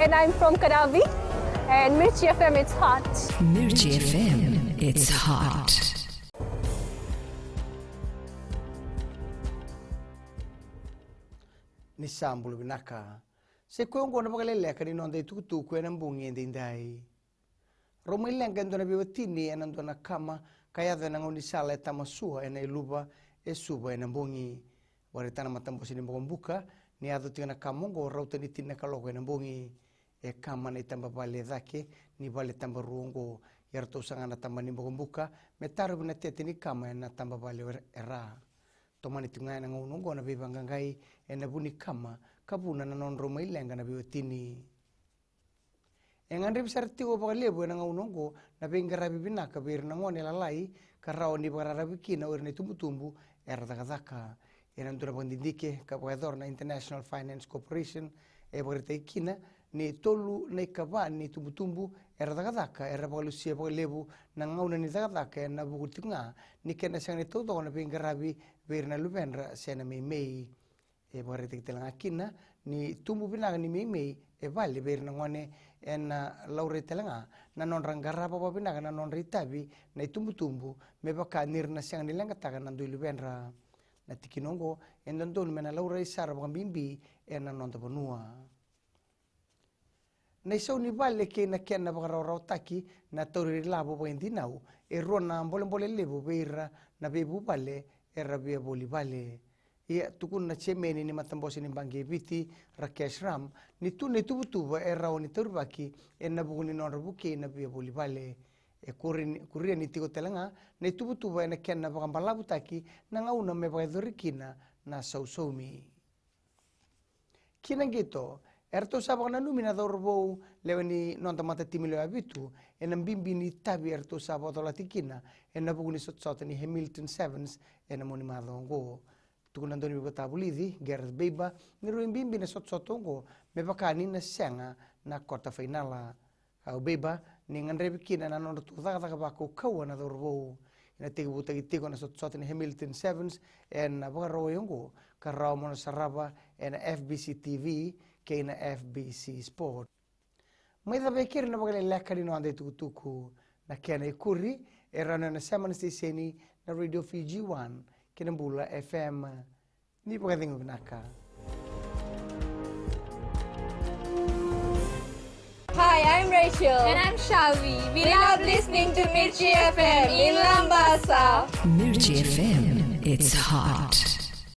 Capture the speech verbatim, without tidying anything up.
And I'm from Kadavi, and Mirchi F M, it's hot. Mirchi F M, it's hot. Ni sa bula vinaka. Sa i koya oqo na vakaleleka ni noda itukutuku ena bogi edaidai. Rau mai leqa e dua na veiwatini ena dua na kama ka yaco ena gaunisala e Tamasua ena iluva e Suva ena bogi. Vakaraitaka na matabose ni Bokobuka ni yaco tiko na kama oqo rauta ni tini na kaloko ena bogi. E kama na itabavale e cake ni vale tabarua oqo, ia ratou saga na tabana ni Bokobuka me tarovi na tete ni kama ena tabavale e ra. Tomani tiko ga ena gauna oqo na veivaqaqai ena vu ni kama ka vuna na nodrau mai leqa na veiwatini. E gadrevi sara tiko vakalevu ena gauna oqo na veiqaravi vinaka vei ira na gone lalai ka rawa ni vakararavi kina o ira na itubutubu era cakacaka. Ena dua na vakadidike ka vakayacora na International Finance Corporation, e vakaraitaki kina ni tolu na ikava ni itubutubu era cakacaka era vakalusia vakalevu na gauna ni cakacaka ena vuku tiko ga ni kena sega ni taucoko na veiqaravi vei ira na luvedra se na meimei. E vakaraitaki tale ga kina ni tubu vinaka ni meimei e vale vei ira na gone ena laurai tale ga na nodra qarava vakavinaka na nodra itavi na itubutubu me vaka ni ra na sega ni leqataka na dui luvedra. Na tikina oqo e dodonu me na laurai sara vakabibi ena noda vanua. Na isau ni vale kei na kena vakarawarawataki na tauri ilavo vakaidinau e rua na bolebole levu vei ira na veivuvale era via voli vale. Ia tukuna na jemeni ni matabose ni baqe e Viti, Rakesh Ram, ni tu na ituvatuva e rawa ni taurivaki ena vuku ni nodra vukei na via voli vale. E kuri ni, kuria ni tiko tale ga na ituvatuva ena kena vakabalavutaki na gauna me vakayacori kina na sausaumi. Ki na qito, eratou sa vakananumi na cauravou lewe ni noda matatimi lewe vitu ena bibi ni itavi eratou sa vakacolati kina ena vuku ni sotasota ni Hamilton Sevens ena mua ni macawa oqo. Tukuna na dauniveivakatavulici Gareth Baber ni rui bibi na sotasota oqo me vaka ni na sega na kota fainala. Kaya o Baber ni gadrevi kina na nodratou cakacaka vakaukauwa na cauravou. Ena tekivutaki tiko na sotasota ni Hamilton Sevens ena Vakarauwai oqo ka rawa mo na sarava ena F B C T V kei na F B C Sport. Mai cava e keri na vakaleleka ni noda itukutuku. Na kena ikuri e rawa ni o na sema ena siteseni na Radio Fiji One kei na Bula F M. Ni vakacegu vinaka. Hi, I'm Rachel. And I'm Shavi. We love listening to Mirchi F M in Labasa. Mirchi F M, it's hot.